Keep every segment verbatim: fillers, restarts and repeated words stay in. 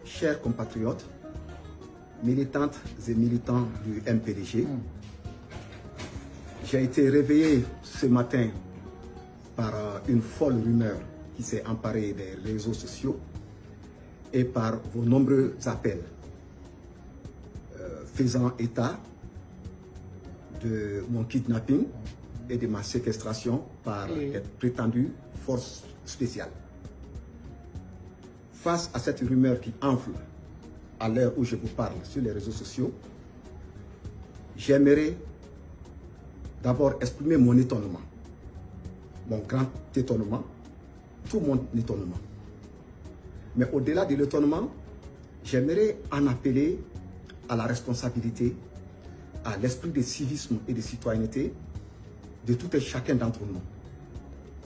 Chers compatriotes, militantes et militants du M P D G, j'ai été réveillé ce matin par euh, une folle rumeur qui s'est emparée des réseaux sociaux et par vos nombreux appels euh, faisant état de mon kidnapping et de ma séquestration par des prétendues forces spéciales. Face à cette rumeur qui enfle à l'heure où je vous parle sur les réseaux sociaux, j'aimerais d'abord exprimer mon étonnement, mon grand étonnement, tout mon étonnement. Mais au-delà de l'étonnement, j'aimerais en appeler à la responsabilité, à l'esprit de civisme et de citoyenneté de tout et chacun d'entre nous,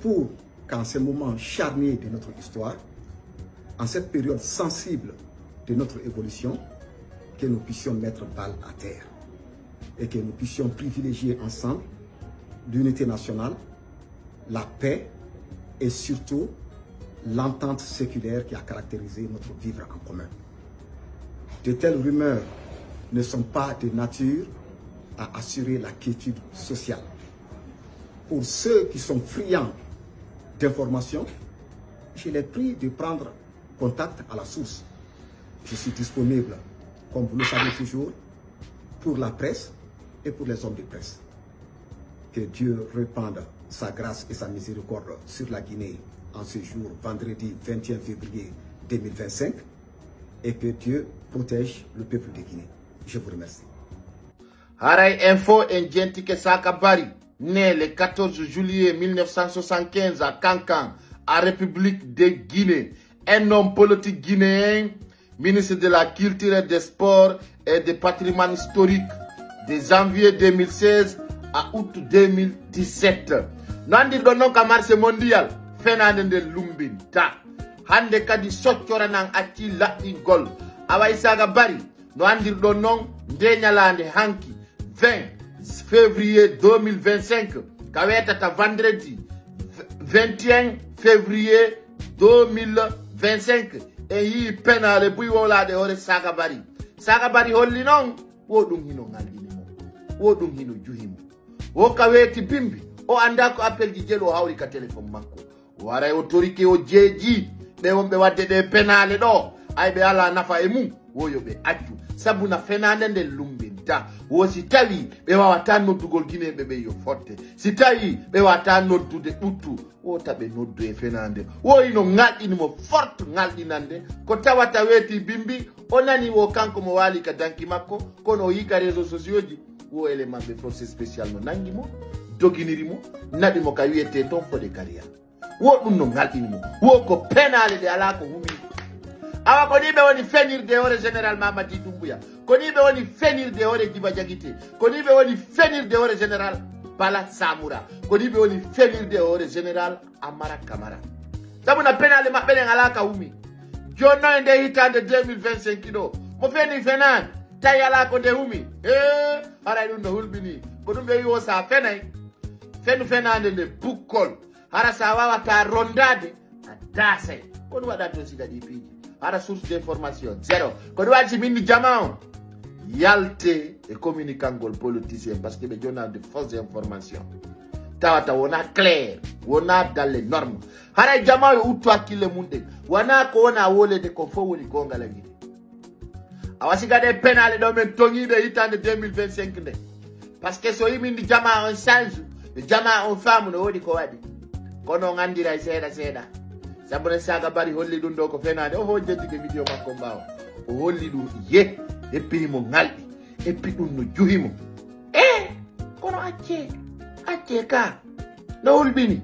pour qu'en ces moments charniers de notre histoire, en cette période sensible de notre évolution, que nous puissions mettre balle à terre et que nous puissions privilégier ensemble l'unité nationale, la paix et surtout l'entente séculaire qui a caractérisé notre vivre en commun. De telles rumeurs ne sont pas de nature à assurer la quiétude sociale. Pour ceux qui sont friands d'informations, je les prie de prendre contact à la source. Je suis disponible, comme vous le savez toujours, pour la presse et pour les hommes de presse. Que Dieu répande sa grâce et sa miséricorde sur la Guinée en ce jour, vendredi vingt et un février deux mille vingt-cinq, et que Dieu protège le peuple de Guinée. Je vous remercie. Haray info en jentike Saka Bari, né le quatorze juillet mille neuf cent soixante-quinze à Kankan, en République de Guinée. Un homme politique guinéen, ministre de la Culture et des Sports et du Patrimoine Historique, de janvier deux mille seize à août deux mille dix-sept. No anndirɗon non ka marché mondial, fenaande nden lumbinta. Hannde kadi soccora nan acci laɓɓingol. Awa Isaaga Bari, no anndirɗon non, nde ñalaande hanki, vingt février deux mille vingt-cinq, ka weetata vendredi vingt et un février deux mille vingt-cinq, en yii penaale buy wowlaaɗe hoore Saka Bari. Saka Bari holli non, wo ɗum hino ŋalɗini mo, wo ɗum hino juhi mo. Wo ka weeti bimbi, o anndaa ko appelji jelu o hawri ka telefon makko. O aray o torike o jeeji ɓe wonɓe waɗde ɗe penaale ɗo, ay ɓe alaa nafa e mum, wo yo ɓe accu. Sabu na fenaande nden lumbinta. Wo si tawii ɓe waawataa noddugol Gineeɓe ɓen yo fotte, si tawii ɓe waawataa noddude ɓuttu, wo ta ɓe noddu e fenaande. Wo hino ŋalɗini mo fort ŋalɗinande, ko tawata weeti bimbi, o nani wo kanko mo waali ka danki makko, kono o yii ka réseaux sociaux ji, wo élément ɓe force spécial no nangi mo, doginiri mo, naɓi mo ka wi'etee ton Fode Kariya. Wo ɗum no ŋalɗini mo. Wo ko penaale ɗe alaa ko humii. Awa ko nii ɓe woni fenirde hoore général Mamadi Doumbouya. Ko nii ɓe woni fenirde hoore Djiba Diakité. Ko nii ɓe woni fenirde hoore général Bala Samoura. Ko nii ɓe woni fenirde hoore général Amara Camara. Sabu na penaale maɓɓe ɗen alaa ka humii. Jooni non e nde hitaande deux mille vingt-cinq ɗo, mo feni fenaande, tawi alaa ko nde humii. Hee, haray ɗum no hulɓinii. Ko ɗum ɓe wi'i o sa fenay, fenu fenaande nde bukkol. Hara sa waawataa rondaade, a daasay. Ko ɗum waɗata toon siga ɗii piiji. Hara source d'information, zéro. Ko ɗum waɗi si min mi jamaa on. Yalte e communicangol politicien, parce que ɓe jonnaa de fausses informations. Tawata wonaa clair, wonaa dans les normes. Haray jamaa yo uttu hakkille mum ɗen. Wanaa ko wonaa wolede kon fof woni goonga lagide. Awa siga ɗe penaale ɗo men toŋiiɓe hitaande deux mille vingt-cinq nde. Parce que so yiminde jamaa on change, yo jamaa on faamu no woodi ko waɗi. Kono on anndiray seeɗa seeɗa. Sabu nen Saka Bari holli ɗum ɗo ko fenaande, o hojjatike video makko mbaawa. O holli ɗum ye, eppi himo ŋalɗi, eppi ɗum no juhi mo. E kono accee, accee ka no hulɓini.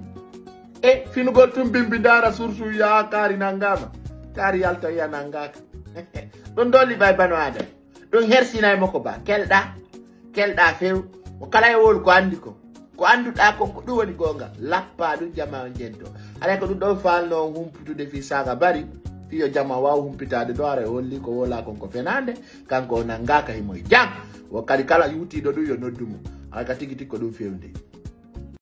E finugol tun bimbi ndaara source wiya kaari nanngaama, kaari yalta wiya nanngaaka. Ɗum ɗo liɓay bano aadama. Ɗum hersinay mo ko ba kelɗa, kelɗa few. Mo kala e wowlu ko anndi ko, ko annduɗaa kon ko ɗum woni goonga. Lappaa ɗum jamaa on jento. Haray ko ɗum ɗon faalno on humputude fii Saka Bari, fii yo jamaa waaw humpitaade ɗo. Haray o holli ko wowlaa kon ko fenaande. Kanko o nanngaaka, himo e jam. Wo kadi kala yuutiiɗo ɗum yo noddu mo. Haray ka tigi tigi ko ɗum fewndi.